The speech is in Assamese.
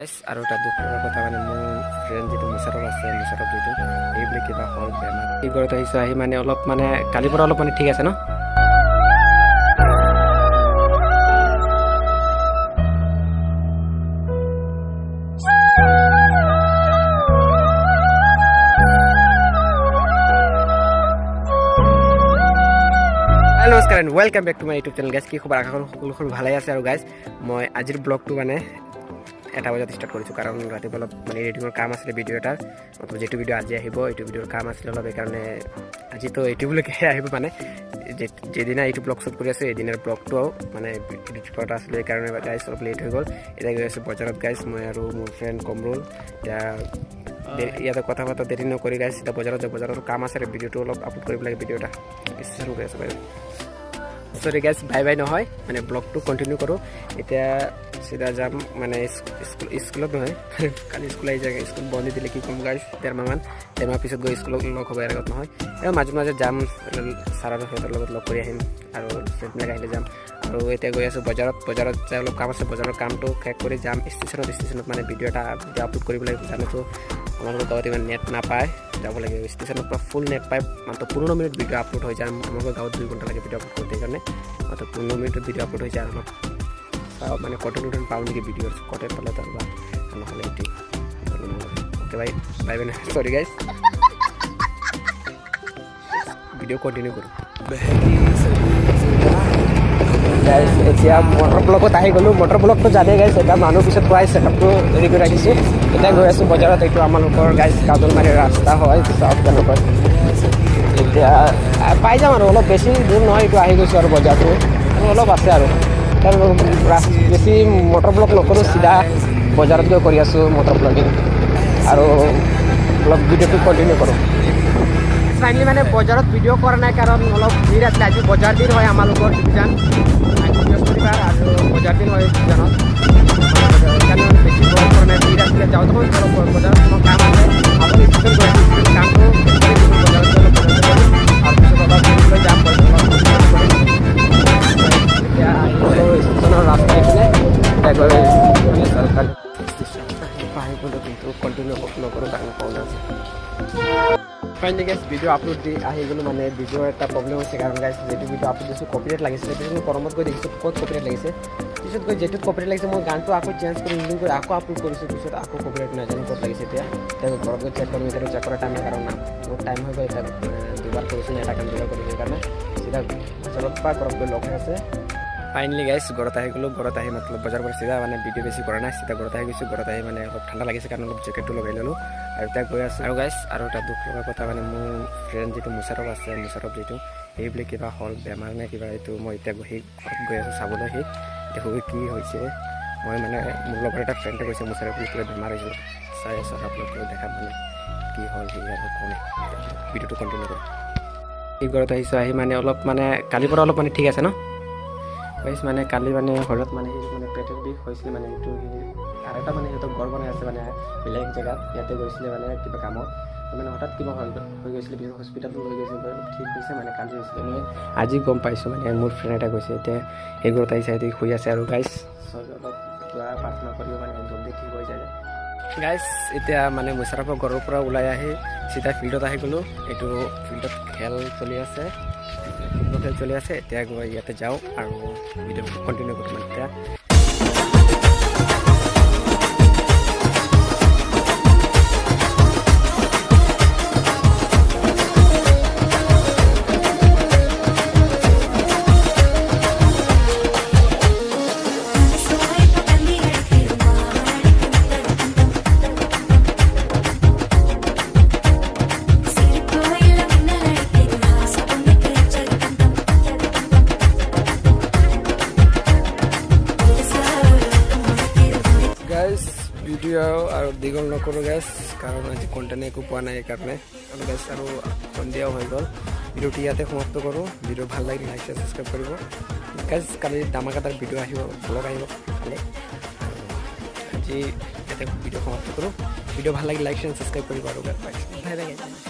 আৰু এটা দুখ লগা কথা, মানে মোৰ ফ্ৰেণ্ড যিটো মুছাৰফ আছে, মুছাৰফ যিটো এই কিবা হ'ল বেমাৰ, সি ঘৰত আহিছোঁ। আহি মানে অলপ মানে কালিৰ পৰা অলপ মানে ঠিক আছে ন। নমস্কাৰ and welcome back to my YouTube channel, guys. কি খবৰ? আশা কৰোঁ সকলো ভালেই আছে। আৰু গাইজ, মই আজিৰ ব্লগটো মানে 1 বজাত ষ্টাৰ্ট কৰিছোঁ, কাৰণ ৰাতিপুৱা অলপ মানে এডিটিঙৰ কাম আছিলে ভিডিঅ' এটাৰ। মতলব যিটো ভিডিঅ' আজি আহিব, এইটো ভিডিঅ'ৰ কাম আছিলে অলপ, সেইকাৰণে আজিতো এইটো আহিব। মানে যিদিনা এইটো ব্লগ শ্বুট কৰি আছোঁ, এইদিনাৰ ব্লগটো মানে এডিট কৰা আছিলে, সেইকাৰণে গাইজ অলপ লেট হৈ গ'ল। এতিয়া গৈ আছোঁ বজাৰত গাইজ, মই আৰু মোৰ ফ্ৰেণ্ড কমৰুল। এতিয়া ইয়াতে কথা পতা দেৰি নকৰি গাইজ, এতিয়া বজাৰত যাওঁ। বজাৰত কাম আছে, ভিডিঅ'টো অলপ আপলোড কৰিব লাগে। ভিডিঅ' এটা ষ্টেচন গৈ আছোঁ বাৰু। চৰি গাইজ, বাই বাই নহয়, মানে ব্লগটো কণ্টিনিউ কৰোঁ। এতিয়া চিধা যাম মানে স্কুল, স্কুলত নহয়, কালি স্কুল আহি যায়, স্কুল বন্ধ দিলে। কি ক'ম গাইজ, ডেৰমাহমান, ডেৰমাহ পিছত গৈ স্কুলত লগ হ'ব, ইয়াৰ আগত নহয়। আৰু মাজে মাজে যাম, ছাৰৰ সিহঁতৰ লগত লগ কৰি আহিম আৰু ফ্ৰেণ্ডবিলাক আহিলে যাম। আৰু এতিয়া গৈ আছোঁ বজাৰত। বজাৰত যাই অলপ কাম আছে, বজাৰৰ কামটো শেষ কৰি যাম ষ্টেচনত। ষ্টেচনত মানে ভিডিঅ' এটা ভিডিঅ' আপলোড কৰিব লাগিব। জানোতো আমালোকৰ গাঁৱত ইমান নেট নাপায়, যাব লাগিব ষ্টেচনৰ পৰা। ফুল নেট পায়, মাত্ৰ 15 মিনিট ভিডিঅ' আপলোড হৈ যায়। আমালোকৰ গাঁৱত 2 ঘণ্টা লাগে ভিডিঅ' আপলোড কৰোঁতে, সেইকাৰণে মাত্ৰ 15 মিনিটত ভিডিঅ' আপলোড হৈ যায়। আৰু অলপ চাওঁ মানে কণ্টেণ্ট টণ্টেণ্ট পাওঁ নেকি ভিডিঅ'ৰ। কণ্টেণ্ট পালে তো বা নহ'লে এইটো। Okay, bye bye bye. চৰি গাইজ, ভিডিঅ' কণ্টিনিউ কৰোঁ। গাইজ, এতিয়া মটৰ ব্লকত আহি গ'লোঁ। মটৰ ব্লকটো জানেই গাইজ, এতিয়া মানুহ পিছত খুৱাই ছেটআপটো ৰেডি কৰি ৰাখিছোঁ। এতিয়া গৈ আছোঁ বজাৰত। এইটো আমালোকৰ গাইজ কাজলমাৰীৰ ৰাস্তা হয়, চাওক কেনেকৈ। এতিয়া পাই যাম আৰু অলপ বেছি দূৰ নহয়। এইটো আহি গৈছোঁ আৰু বজাৰটো আৰু অলপ আছে আৰু বেছি মটৰ ব্লক নকৰোঁ, চিধা বজাৰত গৈ কৰি আছোঁ মটৰ ব্লগিং আৰু অলপ ভিডিঅ'টো কণ্টিনিউ কৰোঁ। ফাইনেলি মানে বজাৰত ভিডিঅ' কৰা নাই, কাৰণ অলপ ভিৰ আছিলে। আজি বজাৰ দিন হয় আমালোকৰ ডিভিজন, আজি বৃহস্পতিবাৰ আৰু বজাৰ দিন হয় ডিভিজনত, সেইকাৰণে মানে বেছি ব্লগ কৰা নাই, ভিৰ আছিলে। যাওঁতে মই অলপ বজাৰত তোমাৰ কাম আছে, আপুনি ষ্টেচন গৈ আছোঁ। ষ্টেচন কামটো শেষ কৰি বজাৰত গৈ অলপ বজাৰ কৰিম আৰু পিছত অলপ ফুৰিবলৈ যাম, অলপ কৰিম। এতিয়া আহি গ'লোঁ ষ্টেচনৰ ৰাস্তা এইপিনে। এতিয়া গৈ মানে চৰকাৰী ষ্টেচন আহি গ'লোঁ, কিন্তু কণ্টিনিউ নকৰোঁ, কাৰণ প্ৰব্লেম আছে। ফাইনেলি গাইজ, ভিডিঅ' আপলোড দি আহি গ'লোঁ। মানে ভিডিঅ' এটা প্ৰব্লেম হৈছে, কাৰণ গাইজ যিটো ভিডিঅ' আপলোড দিছোঁ কপিৰাইট লাগিছিলে। পিছত মই কৰমত গৈ দেখিছোঁ ক'ত কপিৰাইট লাগিছে। পিছত গৈ যিটোত কপিৰাইট লাগিছে, মই গানটো আকৌ চেঞ্জ কৰি এডিটিং কৰি আকৌ আপলোড কৰিছোঁ, পিছত আকৌ কপিৰাইট নাজানো ক'ত লাগিছে। এতিয়া এতিয়া ঘৰত গৈ চেক কৰিম। এতিয়া চেক কৰা টাইম নাই, কাৰণ বহুত টাইম হৈ গ'ল। এতিয়া দুবাৰ কৰিছোঁ নে, এটা কাম দুবাৰ কৰিছোঁ, সেইকাৰণে চিধা বজাৰত পৰা ঘৰত গৈ লগ হৈ আছে। ফাইনেলি গাইজ, ঘৰত আহি গ'লোঁ। ঘৰত আহি মতলব বজাৰ পৰা চিধা মানে ভিডিঅ' বেছি কৰা নাই, চিধা ঘৰত আহি গৈছোঁ। ঘৰত আহি মানে অলপ ঠাণ্ডা লাগিছে, কাৰণ অলপ জেকেটটো লগাই ল'লোঁ আৰু এতিয়া গৈ আছোঁ। আৰু গাইজ, আৰু এটা দুখ লগা কথা, মানে মোৰ ফ্ৰেণ্ড যিটো মুছাৰফ আছে, মুছাৰফ যিটো এই বোলে কিবা হ'ল বেমাৰ নে কিবা এইটো। মই এতিয়া সি ঘৰত গৈ আছোঁ চাবলৈ, সি দেখোঁ কি হৈছে। মই মানে মোৰ লগৰ এটা ফ্ৰেণ্ডে কৈছে মুছাৰফ বুলি কিবা বেমাৰ হৈছিল। চাই আছোঁ আৰু আপলোড কৰি দেখাম মানে কি হ'ল সি আৰু কম। ভিডিঅ'টো কণ্টিনিউ কৰোঁ। সি ঘৰত আহিছোঁ। আহি মানে অলপ মানে কালিৰ পৰা অলপ মানে ঠিক আছে ন গাইজ। মানে কালি মানে ঘৰত মানে সি মানে পেটৰ বিষ হৈছিলে। মানে এইটো সি আৰু এটা মানে সিহঁতৰ ঘৰ বনাই আছে মানে বেলেগ জেগাত, ইয়াতে গৈছিলে মানে কিবা কামত, মানে হঠাৎ কিবা হৈ গৈছিলে। পিছত হস্পিটেলত লৈ গৈছিল, অলপ ঠিক হৈছে। মানে কালি হৈছিলে, মই আজি গম পাইছোঁ, মানে মোৰ ফ্ৰেণ্ড এটা কৈছে। এতিয়া সেই ঘৰত আহিছে, সিহঁতি শুই আছে। আৰু গাইজ, চবে অলপ দোৱা প্ৰাৰ্থনা কৰিব, মানে জল্দি ঠিক হৈ যায়। গাইজ, এতিয়া মানে মুছাৰফৰ ঘৰৰ পৰা ওলাই আহি চিধা ফিল্ডত আহি গ'লোঁ। এইটো ফিল্ডত খেল চলি আছে, ফুটবল খেল চলি আছে। এতিয়া গৈ ইয়াতে যাওঁ আৰু ভিডিঅ'টো কণ্টিনিউ কৰোঁ মানে এতিয়া। গাইজ, ভিডিঅ' আৰু দীঘল নকৰোঁ গাইজ, কাৰণ আজি কণ্টেণ্ট একো পোৱা নাই সেইকাৰণে। আৰু গাইজ, আৰু সন্ধিয়াও হৈ গ'ল, ভিডিঅ'টো ইয়াতে সমাপ্ত কৰোঁ। ভিডিঅ' ভাল লাগিলে লাইক, ছাবস্ক্ৰাইব কৰিব গাইজ। কালি ধামাকাদাৰ ভিডিঅ' আহিব, ব্লগ আহিব কালি। আৰু আজি ইয়াতে ভিডিঅ' সমাপ্ত কৰোঁ। ভিডিঅ' ভাল লাগিলে লাইক, শ্বেয়াৰ, ছাবস্ক্ৰাইব কৰিব আৰু বাই বাই। Bye bye.